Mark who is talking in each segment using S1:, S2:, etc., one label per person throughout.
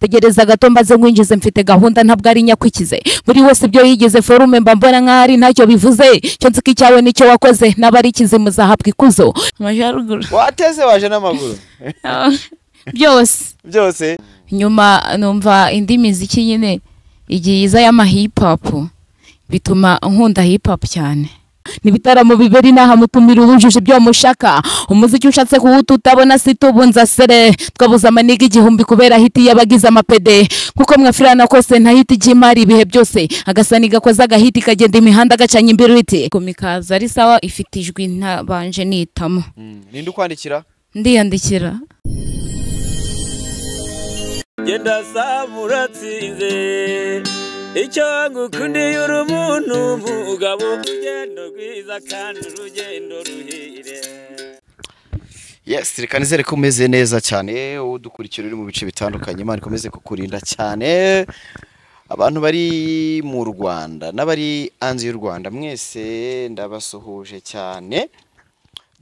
S1: Tegereza gato mbaze nkwinjize, mfite gahunda ntabwo ari nyakwikize. Buri wese ibyo yigeze forume mba mbona nk'ahari ntacyo bivuze. Cyo nzi ko icyawe nicyo wakoze, n'abari kizimu zahabwa ikuzo. Amajyaruguru.
S2: Wateze waje n'amaguru.
S1: Byose.
S2: Byose.
S1: Nyuma numva indi miziki nyine igiye iza y'ama hip hop, bituma nkunda hip hop cyane. Nibitaramo biberi naha mutumira ubujuje ibyo mushaka. Umuziki ushatse kuwuta utabona situbunza sere. Twabuze amaniga 1000 kubera hiti yabagize amapede. Kuko mwafirana kose nta hiti y'imari ibihe byose. Agasani gakoza agahiti kagenda imihanda gacanye imbiriti. Komikaza ari sawa, ifite ijwi ntabanje nitamo.
S2: Ninde ukwandikira?
S1: Ndiyandikira.
S3: Genda samuratsinze icyo ngukundiye uri umuntu mugabo, urugendo rwiza kandi urugendo ruhire.
S2: Yes, reka nizere ko umeze neza cyane, udukurikira uri mu bice bitandukanye. Imana ikomeze kukurinda cyane. Abantu bari mu Rwanda n'abari hanze y'u Rwanda mwese ndabasuhuje cyane.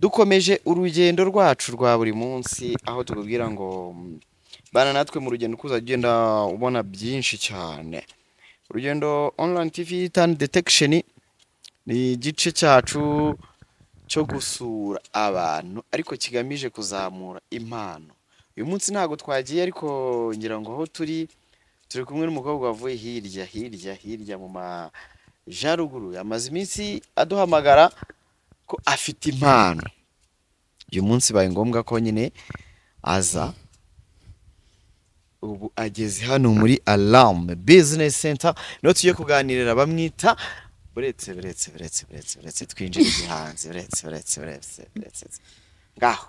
S2: Dukomeje urugendo rwacu rwa buri munsi, aho tukubwira ngo bana natwe mu rugendo kuzagenda ubona byinshi cyane. Urugendo Online TV Talent Detection ni igice cyacu cyo gusura abantu ariko kigamije kuzamura impano. Uyu munsi ntago twagiye, ariko ngira ngo aho turi turi kumwe n'umukobwa wavuye hirya hirya hirya mu majaruguru, amaze iminsi aduhamagara ko afite impano. Uyu munsi baye ngombwa ko nyine aza. Ubu ageze hano muri Alarm Business Center niho tugiye kuganirira. Bamwita buretse buretse buretse buretse buretse twinjire igihanzi buretse buretse buretse buretse ngaho.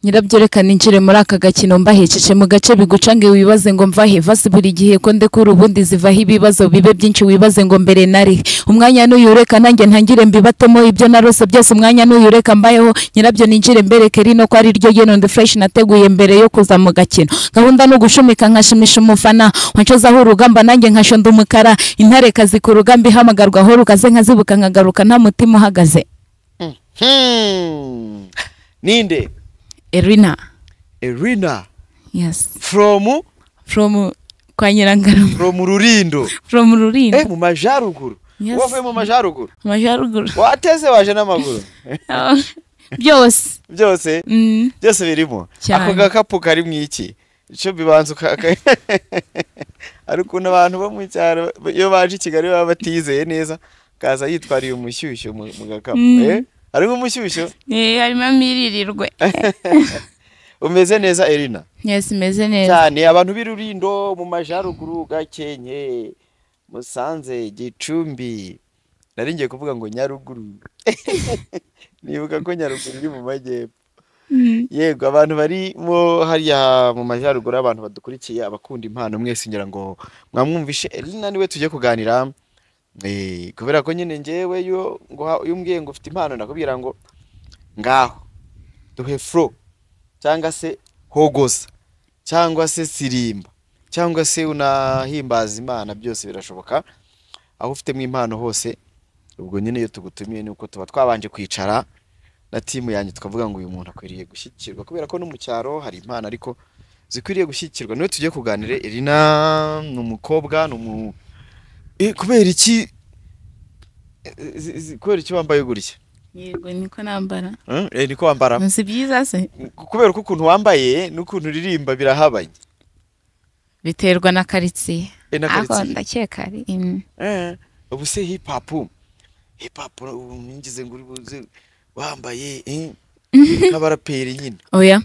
S1: Nyirabyo reka ninjire muri aka gakino mbahecece mu gace biguca ngo wibaze ngo mvahe vasi buri gihe ko ndekura ubundi zivaho ibibazo bibe byinshi wibaze ngo mbere nari umwanya n'uyureka nanjye ntangire mbibatemo ibyo narose byose umwanya n'uyureka mbayeho. Nyirabyo ninjire mbereke rino ko ari ryo geno ndi fresh nateguye mbere yo kuza mu gakino. Gahunda no gushumika nkashimisha umufana wancozaho urugamba nanjye nkashonda umukara intare kazi ku rugamba ihamagarwa aho rukaze nkazibuka nkagaruka nta mutima uhagaze.
S2: Ninde?
S1: Erina.
S2: Erina.
S1: Yes.
S2: From
S1: kwa Nyirangarama.
S2: From Rurindo.
S1: From Rurindo.
S2: Mu majaruguru.
S1: Yes.
S2: Wavuye mu majaruguru?
S1: Majaruguru.
S2: Wateze waje n'amaguru.
S1: Byose.
S2: Byose? Byose birimo. Ako gakapu kari mu iki? Ico bibanza ari ukuntu abantu bo mu cyaro iyo baje i Kigali baba batizeye neza, kaza yitwariye umushyushyo mu gakapu. Harimo umushyushyo?
S1: Harimo amiririrwe.
S2: Umeze neza Erina?
S1: Yes, meze neza.
S2: Cyane. Abantu b'Irurindo mu majaruguru, Gakenke, Musanze, Gicumbi. Nari ngiye kuvuga ngo Nyaruguru. Nibuka ko Nyaruguru iri mu majyepfo. Yego, abantu bari mo hariya mu majaruguru, abantu badukurikiye, abakunda impano mwese ngira ngo mwamwumvishe Erina niwe tujye kuganira. Kubera ko nyine ngewe yo ngo umbwiye ngo ufite impano nakubwira ngo ngaho duhe flow cyangwa se hogosa cyangwa se sirimba cyangwa se unahimbaza Imana, byose birashoboka. Aho ufitemo impano hose, ubwo nyine iyo tugutumiye nuko tuba twabanje kwicara na timu yanjye tukavuga ngo uyu muntu akwiriye gushyikirwa, kubera ko no mu cyaro hari impano ariko zikwiriye gushyikirwa. Niwe tugiye kuganira. Erina ni umukobwa, ni kubera iki kubera iki wambaye gutya?
S1: Yego, niko nambara.
S2: Niko wambara.
S1: Si byiza se?
S2: Kubera ko ukuntu wambaye n'ukuntu uririmba birahabanye.
S1: Biterwa na karitsiye.
S2: Na karitsiye.
S1: Ndakeka ari.
S2: Ubu se hip hop ngize ngo uri wambaye nk'abaraperi nyine.
S1: Oya.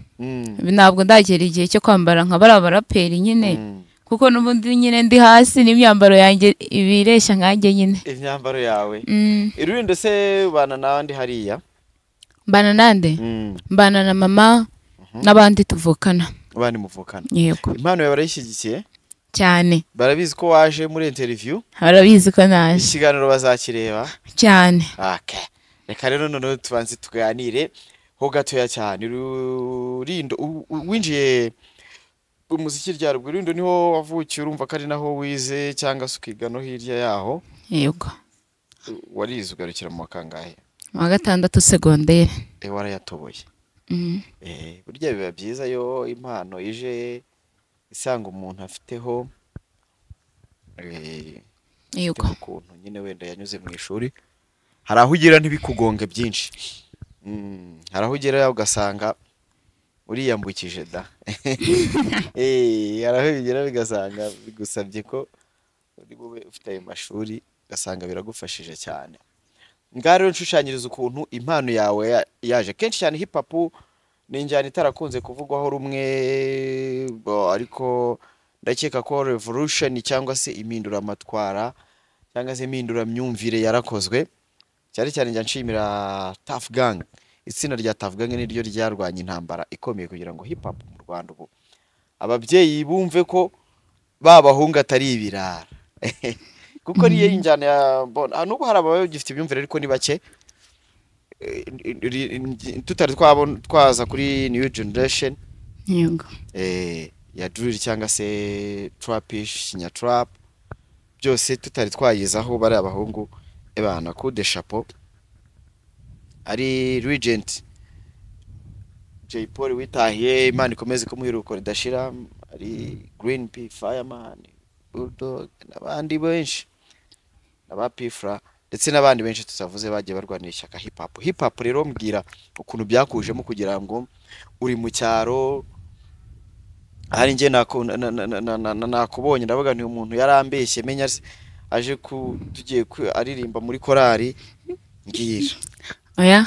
S1: Ntabwo ndagera igihe cyo kwambara nka baraperi nyine. Kuko n'ubundi nyine ndi hasi n'imyambaro yanjye ibireshya nkanjye nyine.
S2: Imyambaro yawe. Irurindo se bana nandi hariya?
S1: Mbana nande? Mbana na mama n'abandi tuvukana.
S2: Abandi muvukana.
S1: Yego.
S2: Impano yawe barayishyigikiye?
S1: Cyane.
S2: Barabizi ko waje muri interview?
S1: Barabizi ko naje.
S2: Ikiganiro bazakireba?
S1: Cyane.
S2: Okay. Reka rero noneho tubanze tuganire ho gatoya cyane. Rurindo winjiye umuziki rya Rurindo niho wavukiye, urumva ko ari naho wize cyangwa se ukiga no hirya yaho?
S1: Yego.
S2: Warize ugarukira mu kangahe?
S1: Mu wa gatandatu segonderi.
S2: Warayatoboye. Burya biba byiza yo impano ije isanga umuntu afiteho
S1: Yego.
S2: afiteho ukuntu nyine wenda yanyuze mu ishuri, hari aho ugera ntibikugonge byinshi. Hari aho ugera ugasanga uriyambukije da. Hari aho bigera bigasanga bigusabye ko uri bube ufite ayo mashuri, ugasanga biragufashije cyane. Ngaho rero nshushanyiriza ukuntu impano yawe yaje. Kenshi cyane hip hop ni injyana itarakunze kuvugwaho rumwe, ariko ndakeka ko revolution cyangwa se impinduramatwara cyangwa se impinduramyumvire yarakozwe. Cyane cyane njya nshimira Tuff Gang. Itsinda rya Tuff Gang niryo ryarwanye intambara ikomeye kugira ngo hip hop mu Rwanda ubu ababyeyi bumve ko ba bahungu atari ibirara, kuko niyo injyana ya bona. Nubwo hari abagifite imyumvire ariko ni bake. Tutari twabona twaza kuri new generation ya drill cyangwa se trapish, kinya trap, byose tutari twayizaho, bari abahungu ebana coup de chapeau, ari Regent Jay Polly witahiye, Imana ikomeze kumuha iruhuko ridashira, ari Green P, Fireman, Bulldog n'abandi benshi, n'aba Pfla ndetse n'abandi benshi tutavuze bagiye barwanira ishyaka hip hop. Hip hop rero, mbwira ukuntu byakujemo kugira ngo uri mu cyaro. Hari njye nakubonye ndavuga nti umuntu yarambeshye, menya se aje ku tugiye aririmba muri korari. Mbwira.
S1: Oya.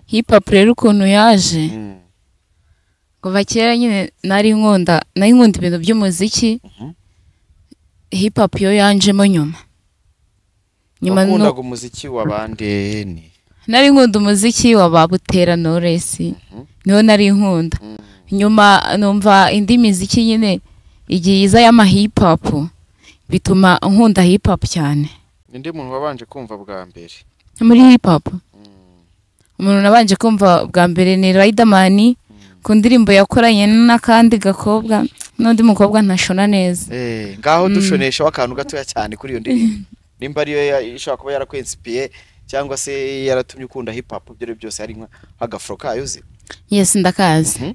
S1: Hip hop rero ukuntu yaje, kuva kera nyine nari nkunda ibintu by'umuziki. Hip hop yo yanjemo nyuma nyuma.
S2: Wakundaga umuziki wa bande ni?
S1: Nari nkunda umuziki wa ba Butera Knowless, niwo nari nkunda. Nyuma numva indi miziki nyine igiye iza y'ama hip hop, bituma nkunda hip hop cyane.
S2: Ninde muntu wabanje kumva bwa mbere?
S1: Muri hip hop, umuntu nabanje kumva bwa mbere ni Riderman, ku ndirimbo yakoranye n'akandi gakobwa, n'undi mukobwa ntashona neza.
S2: Ngaho dushoneshaho akantu gatoya cyane kuri iyo ndirimbo, nimba ariyo ishobora kuba yarakwinspiye cyangwa se yaratumye ukunda hip hop. Ibyo ari byo byose hari nk'agafro kayo uzi?
S1: Yes, ndakazi.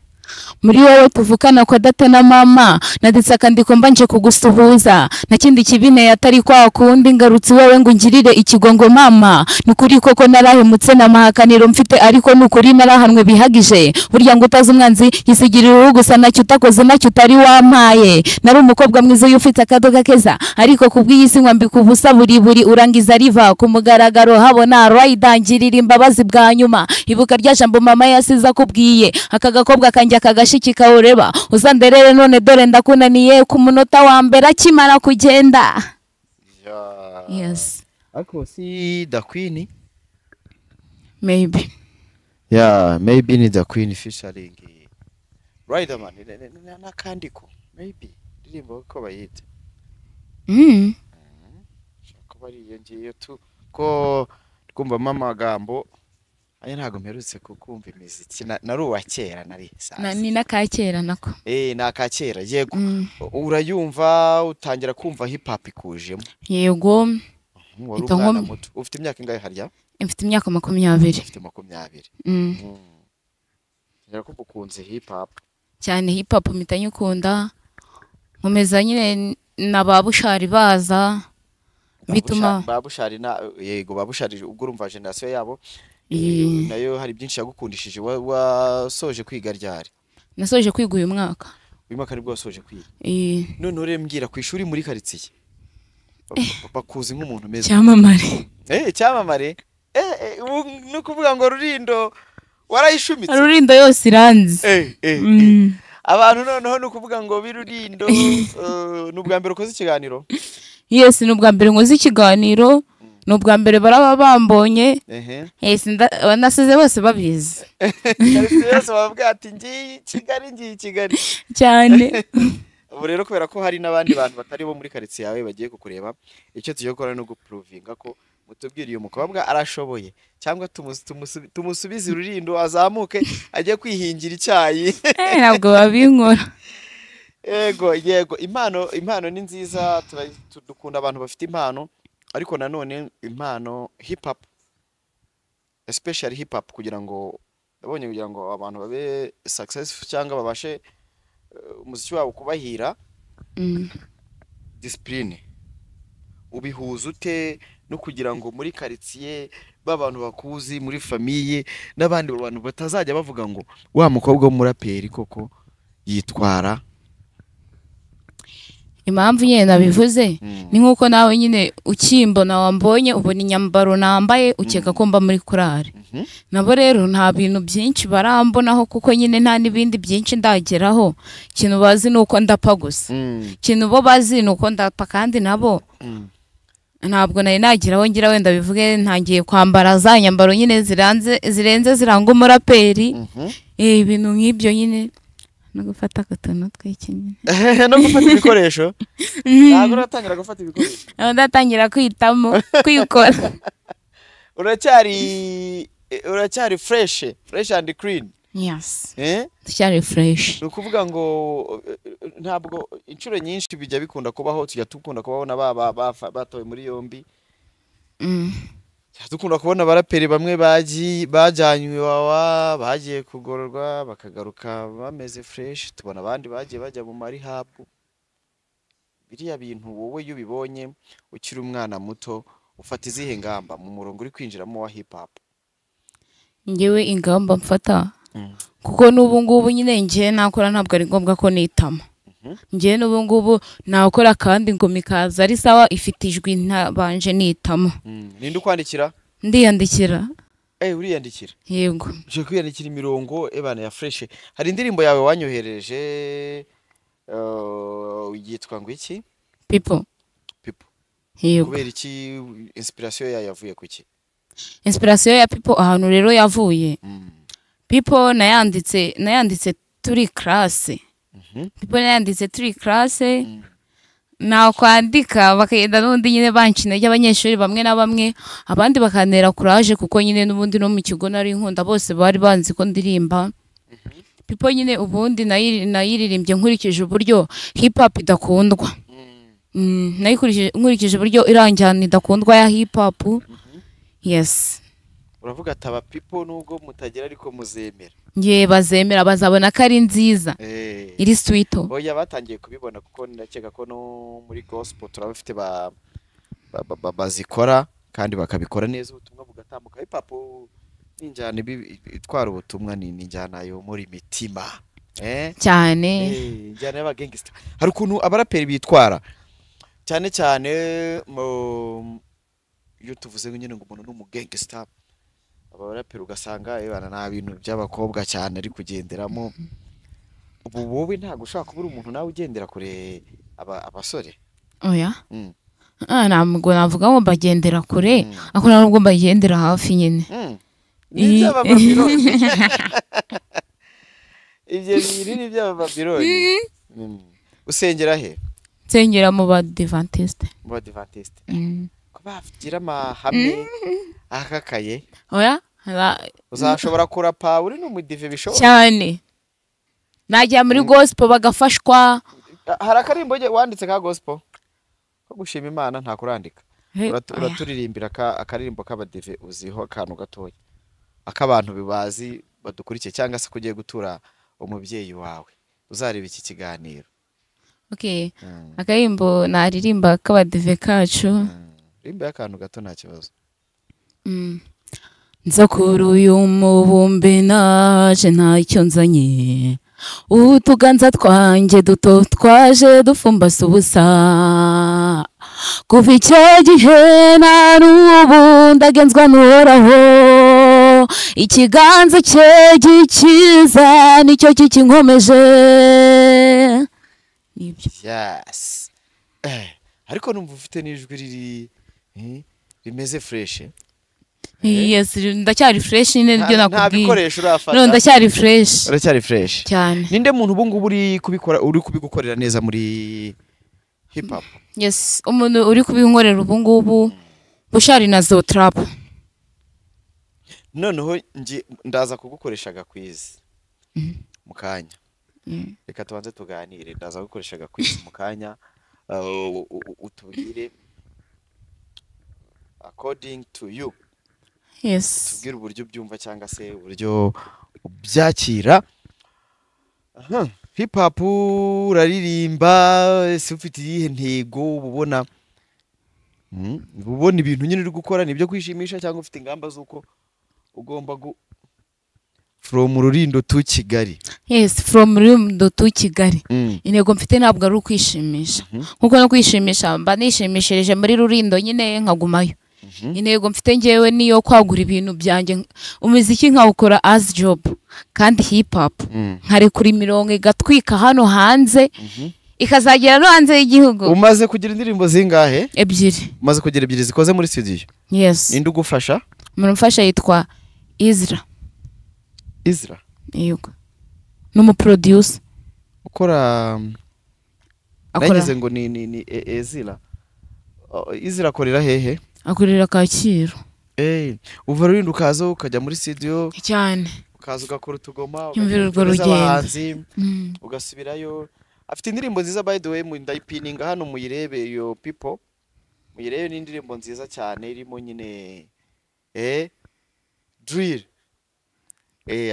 S1: Muri wowe tuvukana kwa data na mama, nanditse akandiko mbanje kugusuhuza, nta kindi kibineye atari kwa kundi ngarutse iwawe ngo ungirire ikigongo mama. Nukuri koko narahemutse n'amahakaniro mfite, ariko nukuri narahanwe bihagije. Burya ngo utazi umwanzi yisigirira uruhu gusa, ntacyo utakoze, ntacyo utari wampaye. Nari umukobwa mwiza iyo ufite akadoga keza, ariko kubw'iyi si nkwambika ubusa buri buri urangiza riva ku mugaragaro habona. Rider, imbabazi bwa nyuma, ibuka rya jambo mama yasize akubwiye: aka gakobwa kanjye, aka gashiki kawureba uzanderere. None dore ndakunaniye ku munota wa mbere akimara kugenda. Yes.
S2: Ariko si The Queen?
S1: Maybe.
S2: Yeah, maybe ni The Queen featuring Riderman n'akandiko, maybe ndirimbo ko bayita. Ishobora kuba ari iyo ngiyo tu ko twumvamo amagambo aya. Ntabwo mperutse kukumva imiziki, nari uwa kera, nari
S1: Na, ni n'akakera nako.
S2: Ni akakera, yego. Urayumva, utangira kumva hip hop ikujemo?
S1: Yego.
S2: Wari
S1: Mpita
S2: umwana muto. Ufite imyaka ingahe harya?
S1: Mfite imyaka 20.
S2: Ufite 20.
S1: Mm.
S2: Ngira ko ukunze hip hop.
S1: Cyane, hip hop mpita nyikunda, nkomeza nyine na ba Bushali baza, bituma
S2: Ba Bushali na, yego, ba Bushali, ubwo urumva generation yabo nayo hari byinshi yagukundishije. Wasoje kwiga ryari?
S1: Nasoje kwiga uyu mwaka.
S2: Uyu mwaka nibwo wasoje kwiga?
S1: Eh.
S2: None rero mbwira, ku ishuri muri karitsiye bakuzi nk'umuntu umeze
S1: Cyamamare.
S2: Cyamamare. Ubu ni ukuvuga ngo Rurindo warayishumitse.
S1: Rurindo yose iranzi.
S2: Abantu noneho ni ukuvuga ngo b'Irurindo, ni ubwa mbere ukoze ikiganiro?
S1: Yes, ni ubwa mbere nkoze ikiganiro, ni ubwa mbere baraba bambonye. Yes, nasize bose babizi.
S2: Karitsiye yose bavuga ati ngiye i Kigali, ngiye i Kigali.
S1: Cyane.
S2: Ubu rero kubera ko hari n'abandi bantu batari bo muri karitsiye yawe bagiye kukureba, icyo tugiye gukora ni ugupuruvinga ko mutubwire uyu mukobwa arashoboye cyangwa tumusubize Ururindo azamuke ajye kwihingira icyayi.
S1: Ntabwo babinkora.
S2: Yego, impano ni nziza, dukunda abantu bafite impano, ariko nanone impano hip hop, especially hip hop, kugira ngo Ndabonye kugira ngo abantu babe successful cyangwa babashe umuziki wabo kubahira, discipline ubihuza ute no kugira ngo muri quartier b'abantu bakuzi, muri famille n'abandi bantu batazajya bavuga ngo wa mukobwa w'umuraperi koko yitwara?
S1: Impamvu nyine nabivuze ni nk'uko nawe nyine ukimbona, wambonye, ubona inyambaro nambaye, ukeka ko mba muri korari. Nabo rero nta bintu byinshi barambonaho, kuko nyine nta n'ibindi byinshi ndageraho. Ikintu bazi ni uko ndapa gusa. Ikintu bo bazi ni uko ndapa, kandi nabo ntabwo nari nageraho ngira wenda bivuge ntangiye kwambara za nyambaro nyine ziranze, zirenze, ziranga umuraperi. Ibintu nk'ibyo nyine, no gufata akatuntu tw'ikinyine.
S2: No gufata ibikoresho, ntabwo uratangira gufata ibikoresho?
S1: Aho ndatangira kwitamo, kwikora.
S2: Uracyari fresh and clean.
S1: Yes.
S2: Eh?
S1: Ndacyari fresh.
S2: Ni ukuvuga ngo ntabwo inshuro nyinshi bijya bikunda kubaho, tujya dukunda kubabona batawe muri yombi. Tujya dukunda kubona abaraperi bamwe bagiye, bajyanywe Iwawa, bagiye kugororwa, bakagaruka bameze fresh. Tubona abandi bagiye bajya mu ma rehab. Biriya bintu wowe iyo ubibonye ukiri umwana muto, ufata izihe ngamba mu murongo uri kwinjiramo wa hip hop?
S1: Njyewe ingamba mfata, kuko n'ubu ngubu nyine njye nakora, ntabwo ari ngombwa ko nitama. Njyewe n'ubu ngubu nakora kandi ingoma ikaza ari sawa, ifite ijwi, ntabanje nitama.
S2: Ninde ukwandikira?
S1: Ndiyandikira.
S2: Eh, uriyandikira?
S1: Yego.
S2: Ushobora kwiyandikira imirongo ebana ya fresh. Hari indirimbo yawe wanyohereje, yitwa ngo iki?
S1: People.
S2: People.
S1: Yego.
S2: Kubera iki? Inspiration yayo yavuye kuki?
S1: Inspiration ya People, ahantu rero yavuye, People nayanditse turi classe. People nayanditse turi classe, nakwandika bakagenda n'ubundi nyine banca intege, abanyeshuri bamwe na bamwe, abandi bakantera courage, kuko nyine n'ubundi no mu kigo nari nkunda, bose bari banzi ko ndirimba. People nyine ubundi nayiririmbye nkurikije uburyo hip hop idakundwa. Nayikurikije nkurikije uburyo iranjyana idakundwa ya hip hop, yes.
S2: Uravuga ati aba people nubwo mutagera ariko muzemera.
S1: Ngiye bazemera, bazabona ko ari nziza, iri sweet.
S2: Oya, batangiye kubibona, kuko ndakeka ko no muri gospel turabafite bazikora kandi bakabikora neza, ubutumwa bugatambuka. Hip hop ni injyana itwara ubutumwa, ni injyana yo muri mitima, eh?
S1: Cyane.
S2: Injyana y'abagangsta. Hari ukuntu abaraperi bitwara, cyane cyane mu iyo tuvuze ngo nyine ngo umuntu ni umugangsta, abaraperi ugasanga ebana nta bintu by'abakobwa cyane ari kugenderamo. Ubu wowe ntabwo ushobora kuba uri umuntu nawe ugendera kure abasore?
S1: Oya. Ntabwo navuga ngo mbagendera kure, ariko nta nubwo mbagendera hafi nyine.
S2: Ni iby'abababironi ibyo bintu, ni iby'abababironi. Usengera he?
S1: Nsengera mu Badivantiste.
S2: Mu Badivantiste? Ko bagira amahame akakaye?
S1: Oya.
S2: Uzashobora kurapa uri n'umudive, bishoboka?
S1: Cyane, najya muri gospel bagafashwa.
S2: Hari akarimbo wanditse ka gospel ko gushima Imana? Nta kurandika?
S1: Oya.
S2: Uraturirimbira akaririmbo k'abadive uziho, akantu gatoya, ak'abantu bibazi badukurikiye, cyangwa se ko ugiye gutura umubyeyi wawe uzareba iki kiganiro.
S1: Okay. Akaririmbo naririmba k'abadive kacu.
S2: Rimba y'akantu gato, nta kibazo.
S1: Nza kuri uyu mubumbe naje ntacyo nzanye, utuganza twanjye duto twaje dufumbase ubusa. Kuva icyo gihe na n'ubu ndagenzwa n'Uhoraho, ikiganza cye gikiza nicyo kikinkomeje. Nibyo.
S2: Yes. Ariko numva ufite n'ijwi riri rimeze fresh.
S1: Yes, ndacyari fresh nyine, nibyo
S2: Nta
S1: nakubwiye.
S2: bikoresho urafata?
S1: No, ndacyari fresh.
S2: Uracyari fresh.
S1: Cyane.
S2: Ninde muntu ubu ngubu uri kubikora, uri kubigukorera neza muri hip hop?
S1: Yes, umuntu uri kubinkorera ubu ngubu, Bushari na Zotrap.
S2: Noneho nge ndaza kugukoresha agaquiz mu kanya. Reka tubanze tuganire, ndaza gukoresha agaquiz mu kanya, utubwire according to you, tubwire uburyo ubyumva cyangwa se uburyo ubyakira. Aha, hip hop uraririmba, ese ufite iyihe ntego? Uba ubona uba ubona ibintu nyine uri gukora ni ibyo kwishimisha, cyangwa ufite ingamba z'uko ugomba gu from Rurindo to Kigali?
S1: Yes, from Rurindo to Kigali. Intego mfite ntabwo ari ukwishimisha, kuko no kwishimisha mba nishimishirije muri Rurindo nyine nkagumayo. Intego mfite ngewe niyo kwagura ibintu byanjye, umuziki nkawukora as job, kandi hip hop nkarekura imirongo igatwika hano hanze, ikazagera no hanze y'igihugu.
S2: Umaze kugira indirimbo zingahe?
S1: 2.
S2: Umaze kugira 2 zikoze muri studio?
S1: Yes.
S2: Ninde ugufasha?
S1: Umuntu umfasha yitwa Izra.
S2: Izra?
S1: Yego, ni umuproducer.
S2: Ukora? Nageze ngo ni Ezra. Izra akorera hehe?
S1: Akorera Kacyiru.
S2: Uva Rurindo ukaza ukajya muri studio
S1: cyane,
S2: ukaza ugakora utugoma,
S1: Yumvira urwo rugendo,
S2: ugasubirayo. Afite indirimbo nziza, by the way, ndayipininga hano muyirebe, yo people muyirebe, ni indirimbo nziza cyane irimo nyine drill.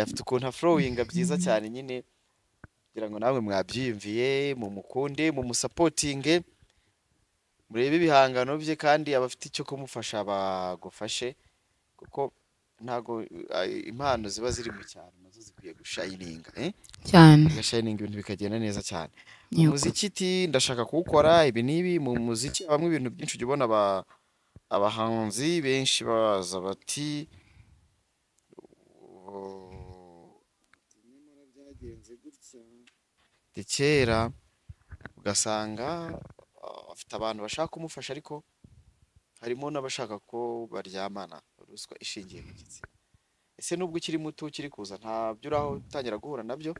S2: Afite ukuntu aflowinga byiza cyane nyine, kugira ngo nawe mwabyiyumviye, mumukunde, mumusupportinge, murebe ibihangano bye, kandi abafite icyo kumufasha bagufashe, kuko ntago impano ziba ziri mu cyaro nazo zikwiye gushininga
S1: cyane,
S2: gashininga ibintu bikagenda neza cyane. Umuziki ti ndashaka kuwukora ibi nibi mu muziki, bamwe ibintu byinshi ujya ubona abahanzi benshi baza bati byagenze gutya kera, ugasanga afite abantu bashaka kumufasha, ariko harimo n'abashaka ko baryamana, ruswa ishingiye ku gitsina. Ese nubwo ukiri muto ukiri kuza ntabyo uraho utangira guhura nabyo?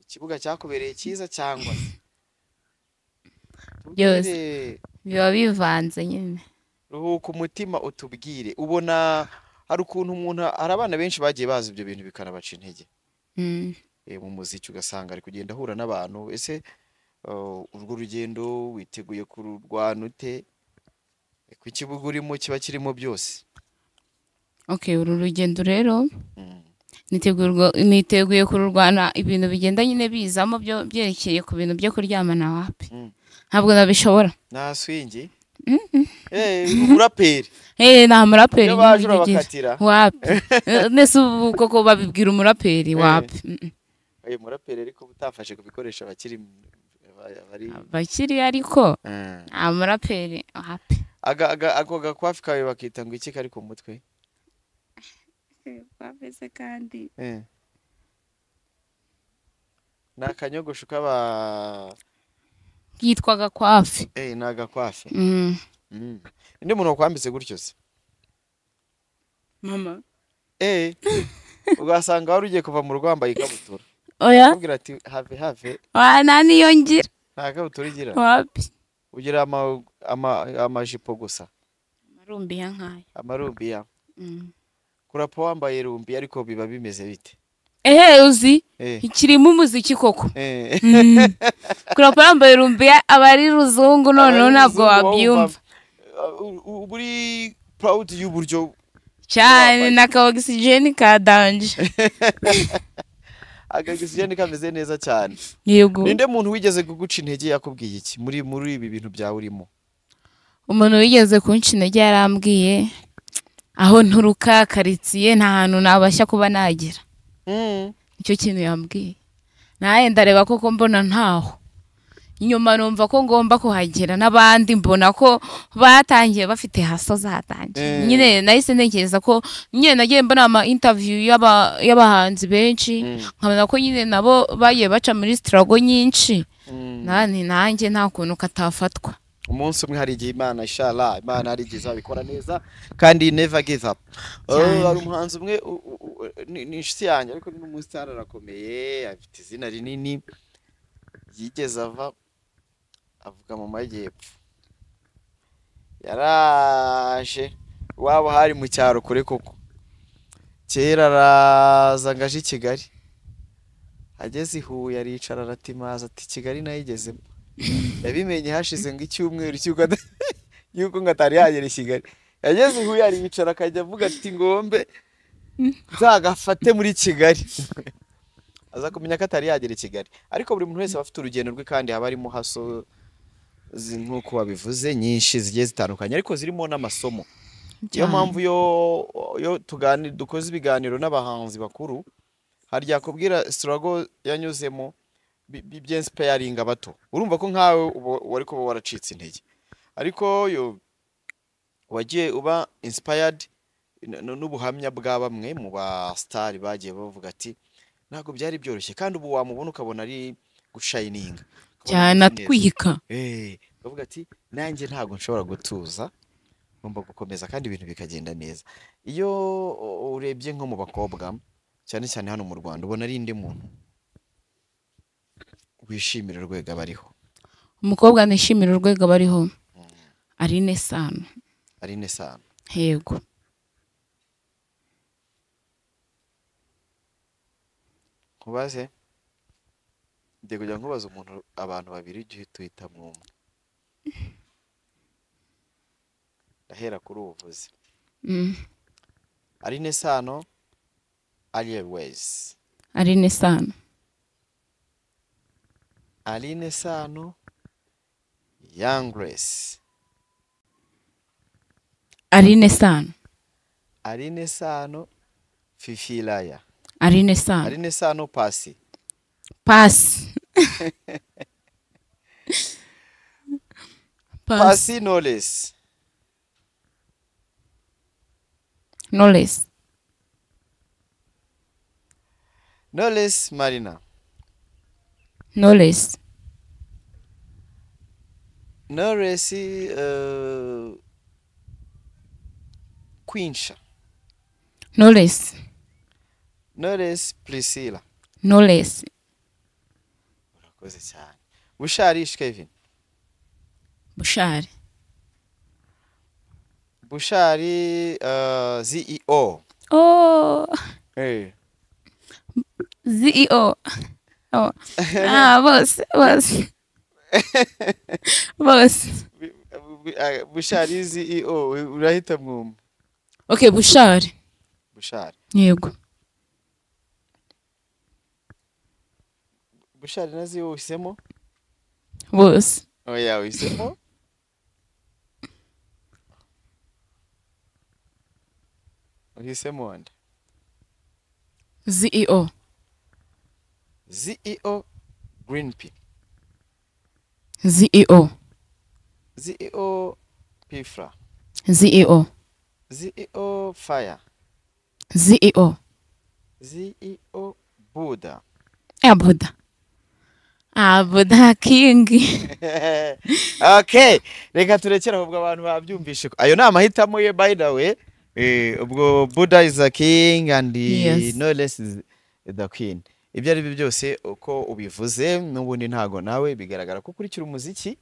S2: Ikibuga cyakubereye cyiza cyangwa
S1: byose biba bivanze nyine?
S2: Ruhuka umutima utubwire. Ubona hari ukuntu umuntu, hari abana benshi bagiye bazi ibyo bintu bikanabaca intege mu muziki, ugasanga ari kugenda ahura n'abantu. Ese urwo rugendo witeguye kururwana ute? Ku kibuga urimo kiba kirimo byose.
S1: Okay, uru rugendo rero niteguye kururwana. Ibintu bigenda nyine bizamo byo byerekeye ku bintu byo kuryamana wapi, ntabwo nabishobora.
S2: Nta swingi? Umuraperi.
S1: Nta muraperi
S2: bakatira
S1: wapi. Nese ubu koko babibwira umuraperi wapi?
S2: Uyu muraperi ariko utafashe kubikoresha abakiri
S1: bakiri, ariko nta muraperi wapi.
S2: Ako gakwafi kawe bakita ngo iki kari ku mutwe?
S1: Kwafese kandi
S2: ni akanyogosho kaba
S1: kitwa gakwafi.
S2: Ni agakwafi. Indi muntu wakwambitse gutyo se?
S1: Mama.
S2: Ugasanga wari ugiye kuva mu rugo wambaye ikabutura.
S1: Oya.
S2: Akubwira ati have have.
S1: Wa nani yongira?
S2: Nta kabutura ugira.
S1: Wapi?
S2: Ugira amajipo gusa.
S1: Amarumbiya nkayo.
S2: Amarumbiya. Kurapa wambaye rumbi ariko biba bimeze bite?
S1: Uzi ikirimo umuziki koko. Kurapa wambaye rumbi aba ari ruzungu, none ntabwo wabyumva.
S2: Uri proud y'uburyo
S1: cyane na ka oxygen ka danje.
S2: Aka oxygen kameze neza cyane.
S1: Yego.
S2: Ninde muntu wigeze kuguca intege yakubwiye iki muri ibi bintu byawe urimo?
S1: Umuntu wigeze kunca intege yarambwiye aho nturuka karitsiye nta hantu nabasha kuba nagira. Nicyo kintu yambwiye. Naye ndareba koko mbona ntaho. Inyuma numva ko ngomba kuhagera, n'abandi mbona ko batangiye bafite haso zatangiye. Nyine nahise ntekereza ko nyine nagiye mbona ama interview y'abahanzi benshi, nkabona ko nyine nabo bagiye baca muri struggle nyinshi. Nani nanjye nta kuntu katafatwa.
S2: Umunsi umwe hari igihe Imana inshallah, Imana hari igihe izabikora neza, kandi never give up. Hari umuhanzi umwe ni inshuti yanjye, ariko ni n'umustar arakomeye, afite izina rinini, yigeze ava avuga mu majyepfo, yaraje iwabo hari mu cyaro kure koko, kera araza ngo aje i Kigali, ageze i Huye aricara aratimaza ati Kigali nayigezemo. Yabimenye hashize ngo icyumweru cy'uko ngo atari yagera i Kigali. Yageze i Huye aricara akajya avuga ati ngombe Nzagafate muri Kigali. Aza kumenya ko atari yagera i Kigali. Ariko buri muntu wese aba afite urugendo rwe, kandi haba harimo hustle nk'uko wabivuze nyinshi zigiye zitandukanye, ariko zirimo n'amasomo. Niyo mpamvu yo dukoze ibiganiro n'abahanzi bakuru, hari yakubwira struggle yanyuzemo by'inspiring abato. Urumva ko nkawe wari kuba waracitse intege, ariko yo wagiye uba inspired n'ubuhamya bwa bamwe mu ba star bagiye bavuga ati ntabwo byari byoroshye, kandi ubu wamubona ukabona ari gushininga
S1: cyane atwika.
S2: Bavuga ati nanjye ntabwo nshobora gutuza, ngomba gukomeza kandi ibintu bikagenda neza. Iyo urebye nko mu bakobwa cyane cyane hano mu Rwanda, ubona ari inde muntu wishimira urwego abariho?
S1: Umukobwa nishimira urwego abariho Aline Sano.
S2: Aline Sano.
S1: Yego.
S2: Nkubaze, ndi kujya nkubaza umuntu abantu babiri ujye uhita mwumwe. Ndahera kuri ubuvuzi. Aline Sano, Ariel Wayz.
S1: Aline Sano.
S2: Aline Sano, Young Grace.
S1: Aline Sano.
S2: Aline Sano, Fifi Laya.
S1: Aline Sano.
S2: Aline Sano, Pasi.
S1: Pasi.
S2: Pasi Knowless.
S1: Knowless.
S2: Knowless Marina.
S1: Knowless.
S2: Knowless Queensha.
S1: Knowless.
S2: Knowless Priscilla.
S1: Knowless.
S2: Urakoze cyane. Bushari Kevin.
S1: Bushari.
S2: Bushari CEO.
S1: Oh.
S2: Hey.
S1: CEO. Oh. Ah, boss, boss. Boss.
S2: Bushari CEO urahita mwumwe.
S1: Okay, Bushari.
S2: Bushari.
S1: Yego.
S2: Bushari na CEO uhisemo?
S1: Boss.
S2: Oya, uhisemo? Uhisemo nde?
S1: CEO.
S2: CEO Green P.
S1: CEO.
S2: CEO Pifra.
S1: CEO.
S2: CEO Fire.
S1: CEO.
S2: CEO Buddha.
S1: Buddha. Buddha King.
S2: Okay, reka turekere ahubwo abantu babyumvishe. Ayo ni amahitamo ye, by the way. Ubwo Buddha is a king and
S1: yes,
S2: no less is the queen. Ibyo ari byo byose uko ubivuze n'ubundi ntago nawe bigaragara ko ukurikira umuziki,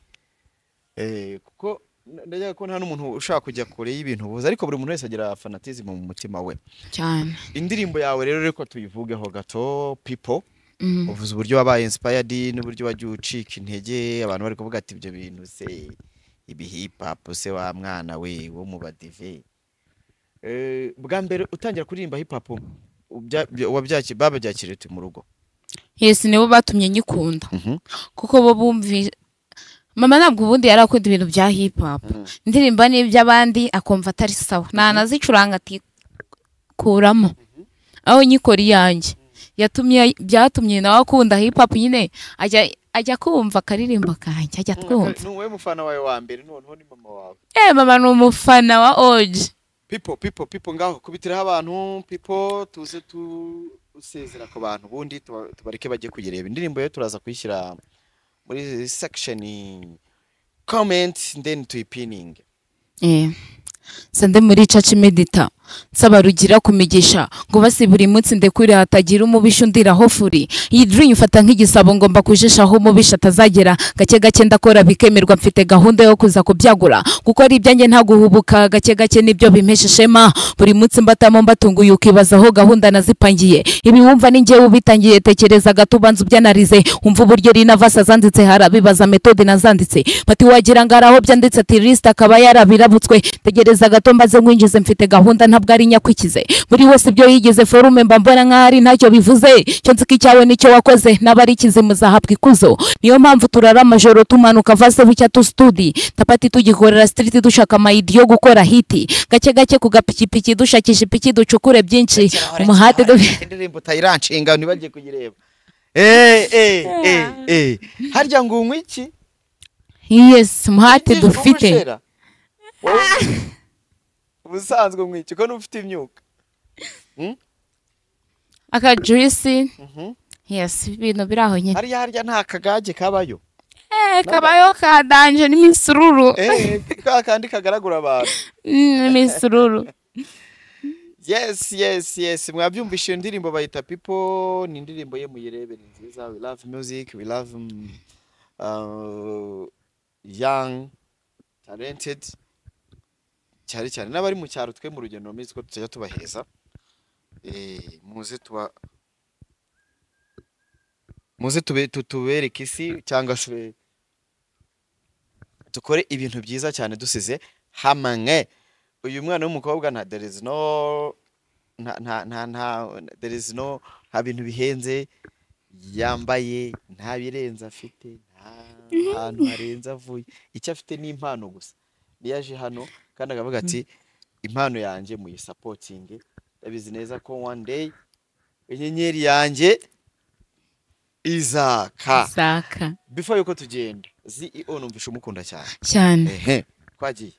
S2: kuko ndajya ko nta n'umuntu ushaka kujya kure y'ibintu ubuze, ariko buri muntu wese agira fanatism mu mutima we
S1: cyane.
S2: Indirimbo yawe rero reko tuyivugeho gato, People. Uvuze uburyo wabaye inspired n'uburyo wagiye ucika intege, abantu bari kuvuga ati ibyo bintu se ibi hip hop se wa mwana we wo mu badive. Bwa mbere utangira kuririmba hip hop babyakiriye mu rugo?
S1: Yes, nibo batumye nyikunda. Kuko bo bumvi mama ntabwo ubundi yarakunda ibintu bya hip hop. Indirimba n'iby'abandi akumva atari sawa. Nanazicuranga ati kuramo. Aho nyikora iyanjye. Yatumye byatumye nawe akunda hip hop nyine, ajya kumva akaririmba kanjye, ajya twumva.
S2: Nuwe mufana wawe wa mbere noneho ni mama wawe?
S1: Mama ni umufana wa OG.
S2: People, people, people ngaho kubitiraho abantu, people tuze tusezera ku bantu, ubundi tubareke bajye kuyireba. Indirimbo yo turaza kuyishyira muri section comment then tuyipining.
S1: Sande muri church medita nsaba rugira kumigisha ngo basi buri munsi ndekure hatagira umubisha undiraho furi. Iyi dream mfata nk'igisabo ngomba kujeshaho umubisha atazagera. Gake gake ndakora bikemerwa, mfite gahunda yo kuza kubyagura, kuko ari ibyanjye nta guhubuka. Gake gake nibyo bimpesha ishema, buri munsi mbatamo mbatunguye ukibazaho gahunda nazipangiye. Ibi wumva ni njyewe ubitangiye, tekereza gato ubanza ubyanarize, umva uburyo rinavasa zanditse, harabibaza methode nazanditse, bati wagira ngo araho byanditse ati list akaba yarabirabutswe. Tegereza gato mbaze nkwinjize, mfite gahunda nta ntabwo ari nyakwikize. Buri wese ibyo yigeze forume mba mbona nk'ahari ntacyo bivuze. Cyo nzi ko icyawe nicyo wakoze n'abarikize muzahabwa ikuzo. Niyo mpamvu turara amajoro tumanuka vase bucya tu studi tapati tugikorera street dushaka amayidi yo gukora hiti gake gake ku gapikipiki dushakisha ipiki ducukure byinshi umuhate
S2: indirimbo utayiranshinga ntibagiye kuyireba. Harya ngo unywe iki?
S1: Yes, umuhate dufite.
S2: Ubusanzwe unywa iki ko n'ufite imyuka?
S1: Aka juice. Yes, ibintu biri aho nyine.
S2: Harya nta kagage kabayo.
S1: Kabayo kadanje n'imisururu.
S2: Kandi kagaragura abantu.
S1: N'imisururu.
S2: Yes, yes, yes. Mwabyumvishe indirimbo bayita People, ni indirimbo ye muyirebe, ni nziza. We love music, we love young talented. Cyane cyane n'abari mu cyaro twe mu rugendo rumizi ko tujya tubaheza. Muze tuba muze tubereke isi cyangwa se dukore ibintu byiza cyane dusize hamwe. Uyu mwana w'umukobwa nta there is no nta nta nta there is no nta bintu bihenze yambaye, nta birenze afite, nta hantu harenze avuye. Icyo afite ni impano gusa. Niyaje hano kandi akavuga ati impano yanjye muyisapotinge, ndabizi neza ko one day inyenyeri yanjye izaka. Before yuko tugenda, CEO numvisha umukunda cyane cyane. Twagiye.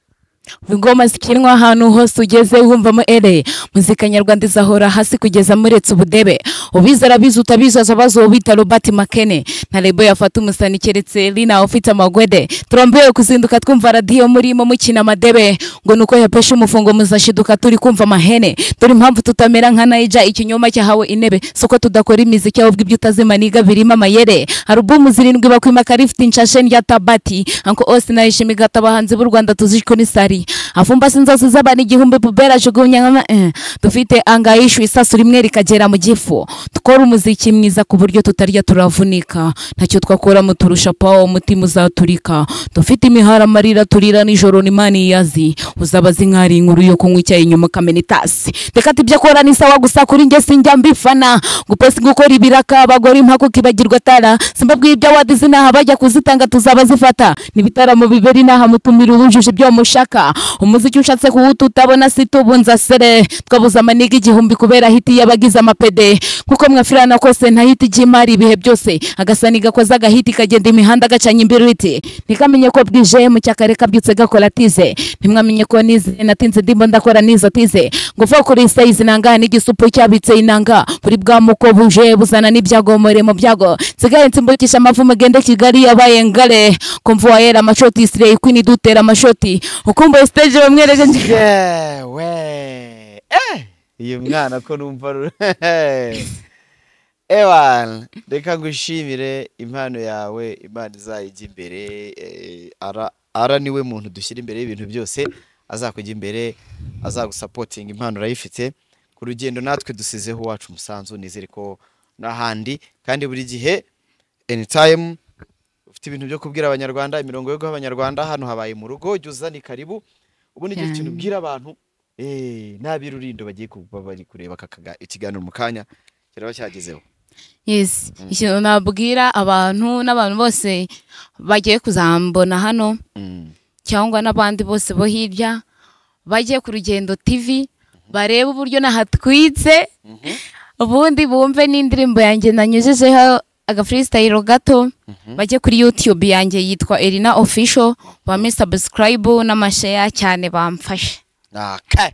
S1: Ingoma zikinwa ahantu hose ugeze wumvamo ere. Muzika nyarwanda izahora hasi kugeza muretse ubudebe. Ubiza arabizi utabizi azabazo bita Robert Makene. Na lebo yafata umusani keretse Lina ufite amagwede. Turambiwe kuzinduka twumva radio murimo mukina amadebe. Ngo nuko yapesha umufungo muzashiduka turi kumva amahene. Dore impamvu tutamera nka Naija ikinyoma cyahawe intebe. Soko tudakora imiziki ahubwo ibyo utazima niga birimo amayere. Alubumu zirindwi bakwima karifti nshashe ndya tabati. Anko Austin ayishimiga abahanzi b'u Rwanda tuziko ni sari. Afumba sinzozi z'abana igihumbi pubera jugunya nka dufite angayishu isasu rimwe rikagera mu gifu. Dukora umuziki mwiza ku buryo tutarya turavunika. Ntacyo twakora muturusha pawo umutima uzaturika. Dufite imihara amarira turira nijoro ni mani yazi. Uzabaza inkari inkuru yo kunywa icyayi inyuma kamena itasi. Reka tibyo akora ni sawa gusa kuri njye sinjya mbifana. Gupesi gukora ibiraka abagore impako kibagirwa tara. Simbabwiye ibyo wadizi naha bajya kuzitanga tuzaba zifata. Nibitaramo biberi naha mutumira ubujuje ibyo mushaka. Umuziki ushatse kuwututabona situbunza sere. Twabuza amaniga igihumbi kubera hiti yabagize amapede. Kuko mwafirana kose nta hiti jimari ibihe byose. Agasani gakoza agahiti kagenda imihanda gacanye imbiriti. Ntikamenye ko bwije mu cyakare kabyutse gakora tize. Ntimwamenye ko nize natinze ndimbo ndakora nizo tize. Ngo va kuri size nanga n'igisupu cyabitse inanga. Buri bwa muko buje buzana n'ibyago more mu byago. Nsigaye nsimbukisha amavu mugende Kigali yabaye ngale. Kumva yera amashoti Slay Queen dutera amashoti. Ukumva stage bamwereke
S2: yewe. Uyu mwana ko numva ewan, reka ngushimire impano yawe, Imana izayijya imbere. Ara niwe muntu dushyira imbere y'ibintu byose, azakujya imbere, azagusapotinga, impano urayifite. Ku rugendo natwe dusizeho wacu umusanzu, nizere ko n'ahandi kandi buri gihe anytime ufite ibintu byo kubwira abanyarwanda, imirongo yo guha abanyarwanda, hano habaye mu rugo, jya uzana karibu. Ubundi igihe ikintu ubwira abantu n'abirurindo bagiye kuba bari kureba ikiganiro mu kanya kiraba cyagezeho.
S1: Yes, ikintu nabwira abantu n'abantu bose bagiye kuzambona hano cyangwa n'abandi bose bo hirya bagiye ku Rugendo TV barebe uburyo nahatwitse, ubundi bumve n'indirimbo yanjye nanyujejeho aga freestyle gato. Bajye kuri YouTube yanjye yitwa Elina Official, bame subscribe n'amashare cyane bamfashe.
S2: Okay.